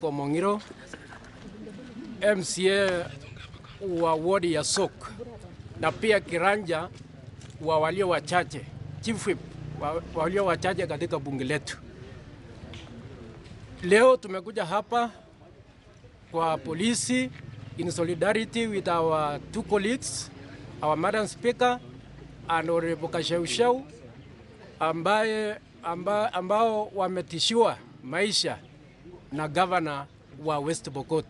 Mongiro, MCA wa wodi ya Sok na pia kiranja wa walio wachache, chief whip wa walio wachache katika bunge letu. Leo tumekuja hapa kwa polisi in solidarity with our two colleagues, our Madam Speaker and Honorable Kasheusheu ambao wametishiwa maisha na governor wa West Pokot.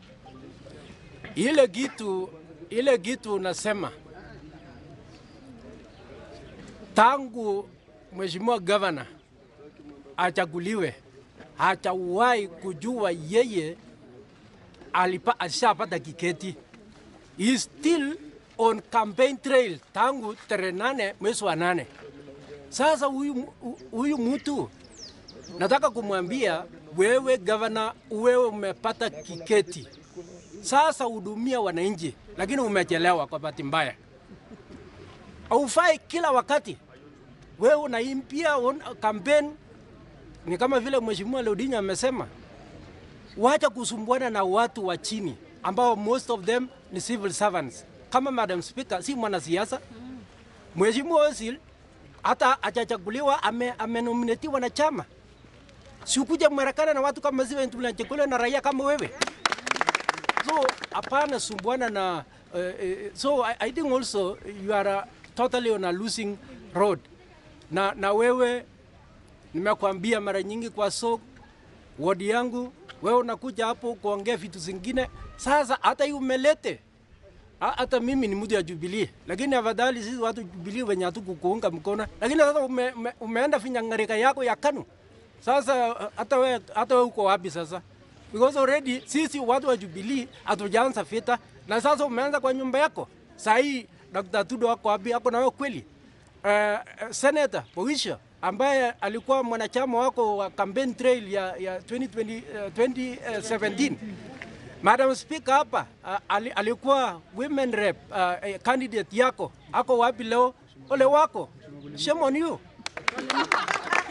Ile kitu nasema, tangu Mheshimiwa governor achaguliwe hajawahi kujua yeye alishapata kiketi. He is still on campaign trail tangu tarehe 8 mwezi wa 8. Sasa huyu mtu nataka kumwambia, wewe governor, wewe umepata kiketi, sasa hudumia wananchi, lakini umechelewa kwa bahati mbaya. Haufai kila wakati wewe unaimpia on campaign. Ni kama vile Mheshimiwa Lodinga amesema, wacha kusumbuana na watu wa chini ambao most of them ni civil servants. Kama Madam Speaker si mwanasiasa. Mheshimiwa Osil hata hajachaguliwa, amenominatiwa na chama. Si ukuja Marekani na watu kama zile tunachaguliwa na raia kama wewe. So hapana sumbuana na so I think also you are totally on a losing road. Na wewe nimekwambia mara nyingi kwa so wodi yangu, wewe unakuja hapo kuongea vitu zingine. Sasa hata hii umelete, hata mimi ni mtu ya Jubilee, lakini afadhali sisi watu Jubilee wenye hatukukuunga mkono, lakini sasa umeenda finyangarika yako ya KANU. Sasa hata wewe uko wapi sasa? Because already sisi watu wa Jubilee hatujaanza vita na sasa umeanza kwa nyumba yako. Saa hii Dr. Tudo ako wapi? Ako na wewe kweli? Senator Poghisio ambaye alikuwa mwanachama wako wa campaign trail ya 2020, 2017. Madam Speaker hapa alikuwa women rep candidate yako, ako wapi leo? Ole wako, shame on you.